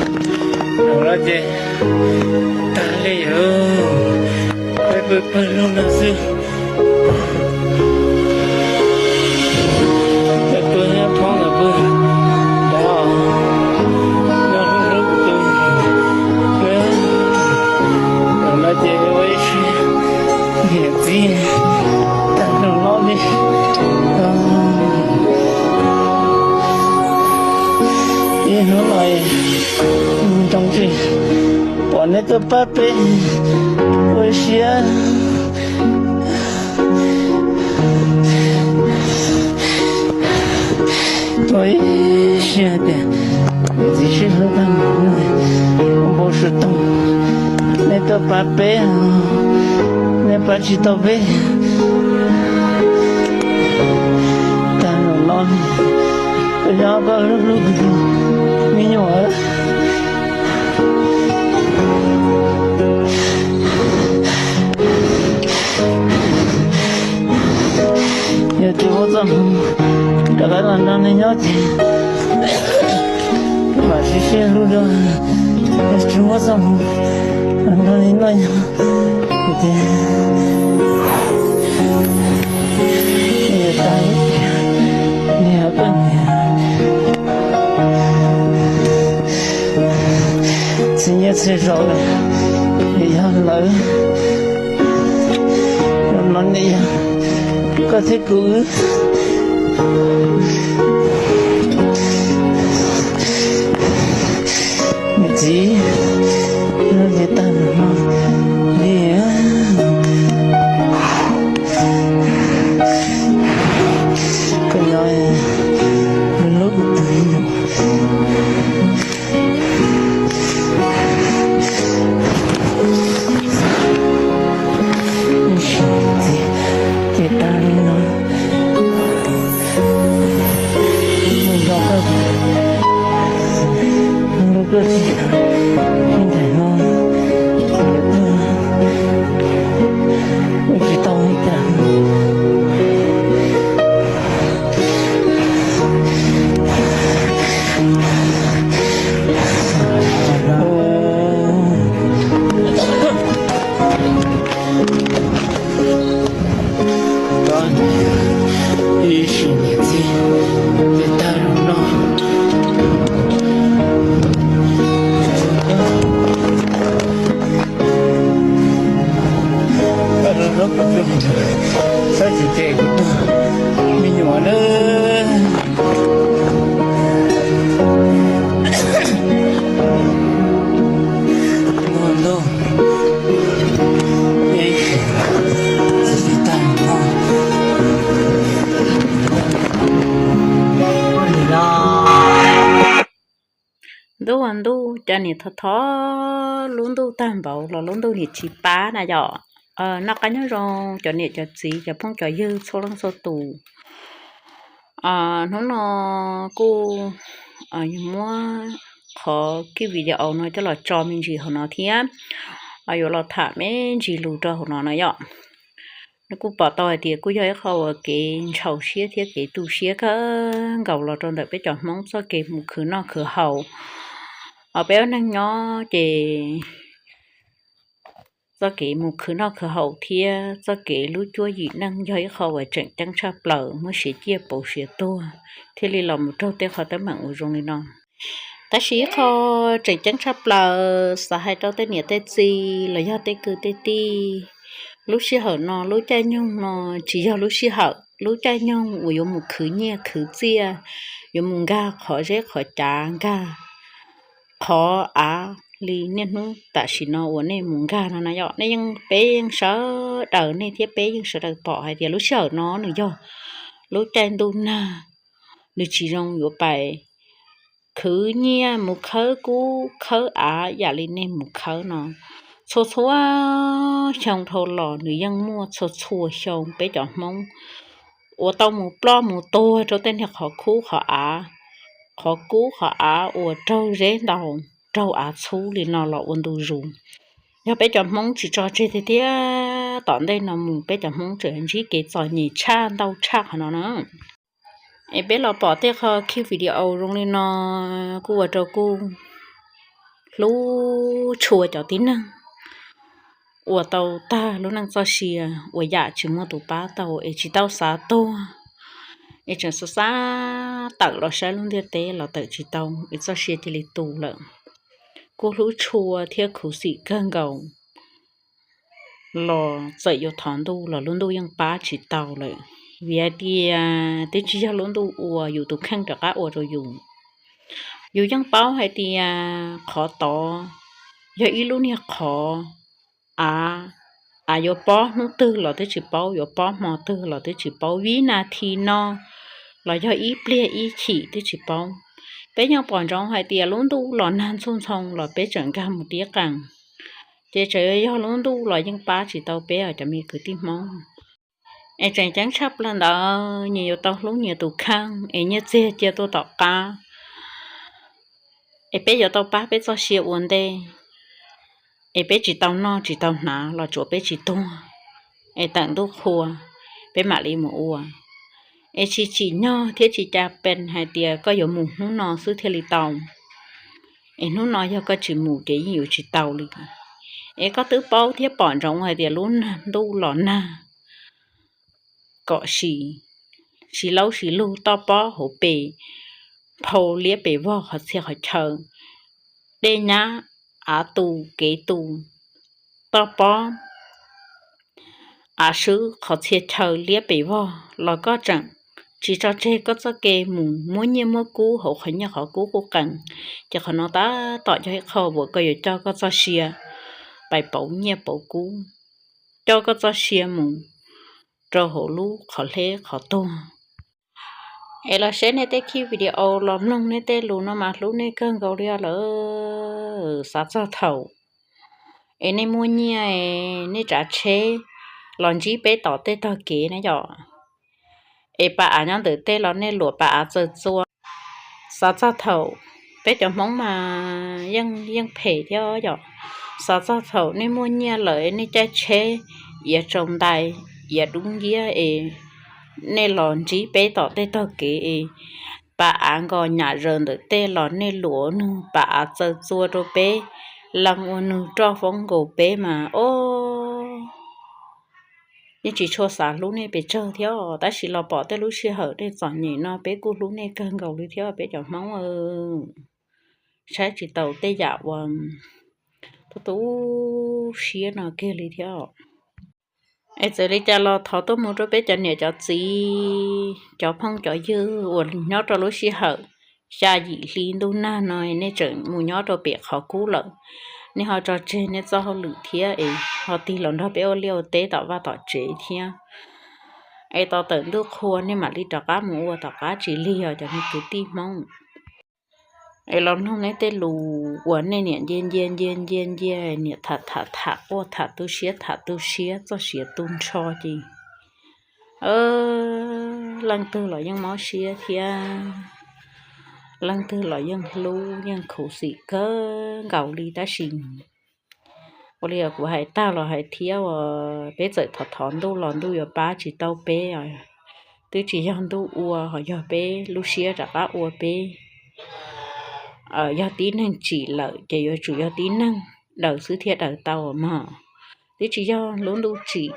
Zaum no ces tag li, peb pw pawg lug no xwb. Cov tub thiab phooj ywg pw nrad, nyob hlub hlub kuv tus. Zaum no ces ua ib siab niam txiv tag nrho no li. Ib hnub no nroo tsis pom neb tuaj pab peb ua siab. Ua ib siab tias niam txiv sib hlub tag npaum no, npau suav toog neb tuaj pab peb, neb pab tsis tau peb. Tag npaum no, koj nyob koj hlub hlub kuv tus me nyuam. Yog tsis muaj txoj hmoov rov qab los nrog nej nyob ces mam sib sib hlub dua. Yog tsis muaj txoj hmoov los nrog nej noj nyob ces, yog tas, niam koj niam, txhia nyiaj txhia zaus lawm, yog lawv no ne, yog koj thiab kuv wb. Niam txiv, niam tag no li, koj nyob hlub kuv tus me nyuam. Ces tag li no, nrog koj, nrog koj txiv ntawm no, tsis tau li cas. Ib sim niam txiv, tag los no, txhob tsis cem kuv tus me nyuam nawb. Ntuj, ntuj, ib sim tsis tag no. Ntuj, ntuj, cas niam thov thov lub ntuj tag npaum los lub ntuj niam tsis pab na yom. Noj qab nyob zoo cov niam cov txiv cov phooj cov ywg txhua leej txhua tus. Hnub no kuj muab qhov kij video no coj los tso me ntsis hauv no thiab yuav los tham me ntsis lus rau hauv no no yom. Nws kuj pom tau hais tias kuj yog ib qho uas kev ntshaus siab thiab kev tu siab kawg nkaus los rau ntawm peb cov Hmoob txoj kev mus khwv noj khwv haus. Peb ua neeg nyob ces txoj kev mus khwv noj khwv haus thiab txoj kev lub cuab yim neej yog ib qho uas tseem ceeb tshaj plaws muab siav ciaj pauv siav tuag thiaj li los mus raug tej qhov teeb meem uas zoo li no. Tab sis ib qho tseem ceeb tshaj plaws xav hais rau tej niam tej txiv los yog tej kwv tej tij, lub sij hawm no lub caij nyoog no tsis yog lub sij hawm lub caij nyoog uas yuav mus khwv nyiaj khwv txiaj, yuav mus nkag qhov zeb qhov cav nkag qhov av li niaj hnub tam sim no uas nej mus nkag no na yom. Nej yeej, peb yeej sawv daws, nej thiab peb yeej sawv daws pom hais tias lub sij hawm no nws yog lub caij ntuj nag, nws tsis zoo yuav pais khwv nyiaj mus khawb kub khawb av yam li nej mus khawb no. Txhua txhua xyoo dhau los nws yeej muaj txhua txhua xyoo peb cov Hmoob uas tau mus ploj mus tuag rau tej niag qhov kub qhov av, qhov kub qhov av uas raug zeb ntaus raug av txhub li no los ua ntu zus. Yog peb cov Hmoob tsis tso tseg tiag tiag, tom ntej no mus peb cov Hmoob tseem ntsib kev txom nyem tshaj ntau tshaj qhov no na. Es peb los pom tej qho kij video zoo li no kuj ua rau kuj hlub tshua cov tib neeg uas tau tag lub neej txoj sia, uas yam tsis muaj tus pab tau es tsis tau xav tuag, es tseem xav xav tawm los saib lub ntiaj teb los tawm tsis tau, es txoj sia cia li tu lawm. Kuj hlub tshua thiab khuv xim kawg nkaus los txawm yuav thov ntuj los lub ntuj yeej pab tsis tau lawm, vim hais tias twb tsis yog lub ntuj ua, yus tus kheej rov qab ua rau yus. Yus yeej paub hais tias qhov tod yog ib lub niag qhov av, av yuav pob hnub twg los twb tsis paub, yuav pob hmo twg los twb tsis paub, vib nas this no los yog ib pliag ib chim twb tsis paub. Peb yeej pom ntsoov hais tias lub ntuj los nag ntxhug ntxhoo los peb tseem nkag mus tib qees, ces tseem yog lub ntuj los yeej pab tsis tau peb os cov me kwv tij Hmoob. Es tseem ceeb tshaj plaws ntawd nyias yuav tau hlub nyias tus kheej es nyiaj txiag cia tuaj tom qab, es peb yuav tau pab peb txoj sia ua ntej, es peb tsis tau noj tsis tau hnav los tsuav peb tsis tuag, es tawm ntuj qhua peb mam li mus ua. Es tsis tsim nyog thiab tsis cas pes hais tias koj yuav mus hnub no xwb thiaj li tau, es hnub no yog koj tsis mus ces yeej yuav tsis tau li. Es koj twb paub thiab pom ntsoov hais tias lub ntuj los nag kom siv, siv laub siv lug toj pob hauv pes, phau liab pes vog qhov txhia qhov chaw, dej nyab, av tu, kev tu, toj pob, av swb qhov txhia chaw liab pes vog los koj tseem tsis tso tseg koj txoj kev mus muab nyiaj muab kub hauv qhov nyiaj qhov kub quj qees, ces qhov no tab tom yog ib qho uas koj yuav coj koj txoj sia pais pauv nyiaj pauv kub, coj koj txoj sia mus rau hauv lub qhov hleb qhov tuag. Es los saib nej tej khib video los mloog nej tej lus no mas hlub nej kawg nkaus li os lawm. Xav txog thaum es nej muaj nyiaj, nej tsav tsheb los ntsib peb tom tej tog kev na yom, es pa av nyob ntawm tej los nej luam pa av txaws txua. Xav txog thaum peb cov Hmoob mas yeej yeej phem thiab yom. Xav txog thaum nej muaj nyiaj lawm nej caij tsheb iav tsaus ntais, iav dub nciab es nej los ntsib peb tom tej tog kev es pa av nkos nyam zaws ntawm tej los nej luam nug pa av txaws txua rau peb, lees ua nug roj foob nkaus peb mas o, yeej tsis tshua xav hlub nej pes tsawg thiab. Tab sis los pom tej lub sij hawm nej txom nyem no peb kuj hlub nej kawg nkaus li thiab peb cov Hmoob. Saib tsis taus tej yam uas tu tu siab no kiag li thiab. Es txawm li cas los thov tuaj mus rau peb cov niam cov txiv, cov phooj cov ywg uas nyob rau lub sij hawm xya yim hli ntuj nag no nej tseem mus nyob rau pem qhov kub lawm, nej ho tso tseg nej txoj hauj lwm thiab es ho tig los nrog peb ua liaj ua teb tom vaj tom tsev thiab. Es tos tawm ntuj qhua nej mam li rov qab mus ua tom qab tsis lig os cov me kwv tij Hmoob. Es los mloog nej tej lus uas nej niam nce nce nce nce nce, niam tham tham tham quaj tham tu siab tham tu siab txoj sia tu nrho ces leej twg los yeej mob siab thiab, leej twg los yeej hlub yeej khuv xim kawg nkaus li tab sis ua li kuv hais tag los hais thiab uas peb txawm thov thov ntuj los ntuj yuav pab tsis tau peb. Twb tsis yog ntuj ua ho yog peb lub siab rov qab ua peb. Yog tib neeg tsim lawm ces yuav tsum yog tib neeg daws xwb thiaj daws tau mog. Twb tsis yog lub ntuj tsim,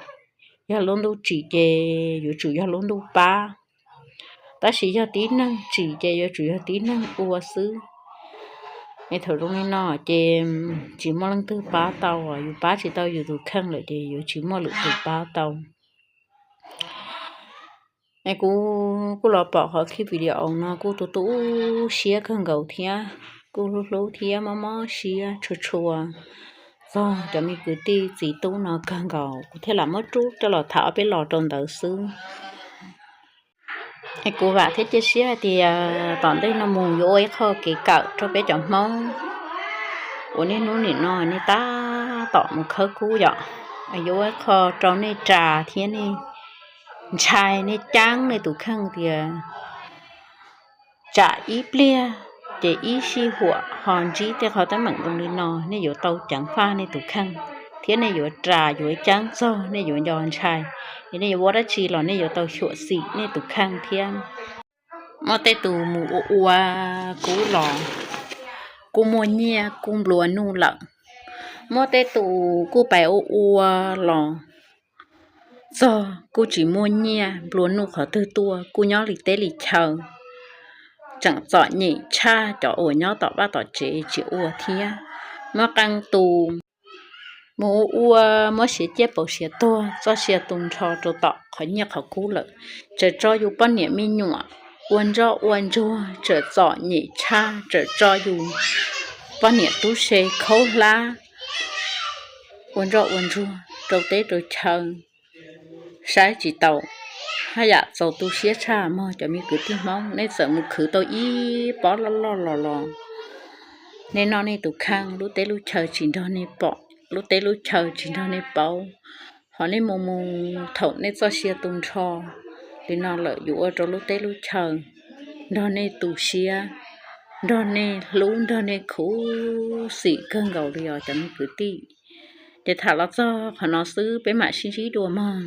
yog lub ntuj tsim ces yuav tsum yog lub ntuj pab. Tab sis yog tib neeg tsim ces yuav tsum yog tib neeg ua xwb. Es thaum zoo li no ces tsis muaj leej twg pab tau, yus pab tsis tau yus tus kheej lawm ces yuav tsis muaj lwm tus pab tau. Es kuv kuj los pom qhov clip video no kuj tu tu siab kawg nkaus thiab, kuj hlub hlub thiab mob mob siab tshua tshua txog cov me kwv tij txiv tub no kawg nkaus, kuv thiaj lam muab rub coj los tham ob peb los rau ntawd xwb. Es kuv vam thiab cia siab hais tias tom ntej no mus yuav ua ib qho kev kawm rau peb cov Hmoob uas niaj hnub nim no nej tab tom mus khawb kub yom, yuav ua ib qho rau nej ras thiab nej ntshai nej ceeb nej tus kheej tias tsam ib pliag ces ib sij huam ho ntsib tej qhov teeb meem zoo li no nej yuav tau ceev faj nej tus kheej, thiab nej yuav ras yuav ceeb txog nej yuav nco ntshai, es nej yuav ua dab tsi los nej yuav tau xyuam xim nej tus kheej thiab. Muaj tej tus mus ua ua kub los kuj muaj nyiaj kuj nplua nuj lawm. Muab tej tus kuj pais ua ua los txog kuj tsis muaj nyiaj, nplua nuj qhov twg tuaj, kuj nyob li teb li chaw. Tseem txom nyem tshaj cov uas nyob tom vaj tom tsev tsis ua thiab. Muab qee tus mus ua, muab siav ciaj pauv siav tuag, txoj sia tu nrho rau tom qhov nyiaj qhov kub lawm. Tseem tso yus poj niam me nyuam ua ntsoj ua ntsuag, tseem txom nyem tshaj, tseem tso yus poj niam tub se khaub hlab ua ntsoj ua ntsuag rau teb rau chaw, saib tsis taus. Haj yam txaus tu siab tshaj mog cov me kwv tij Hmoob, nej txawm mus khwv tau ib pob loj loj los los nej noj nej tus kheej, lub teb lub chaw tsis nrog nej pom, lub teb lub chaw tsis nrog nej paub. Ho nej mus mus thaum nej txoj sia tu nrho li no lawm, yuav ua rau lub teb lub chaw nrog nej tu siab, nrog nej hlub, nrog nej khuv xim kawg nkaus li os cov me kwv tij. Ces tham los txog qhov no xwb, peb mam sib ntsib dua mog.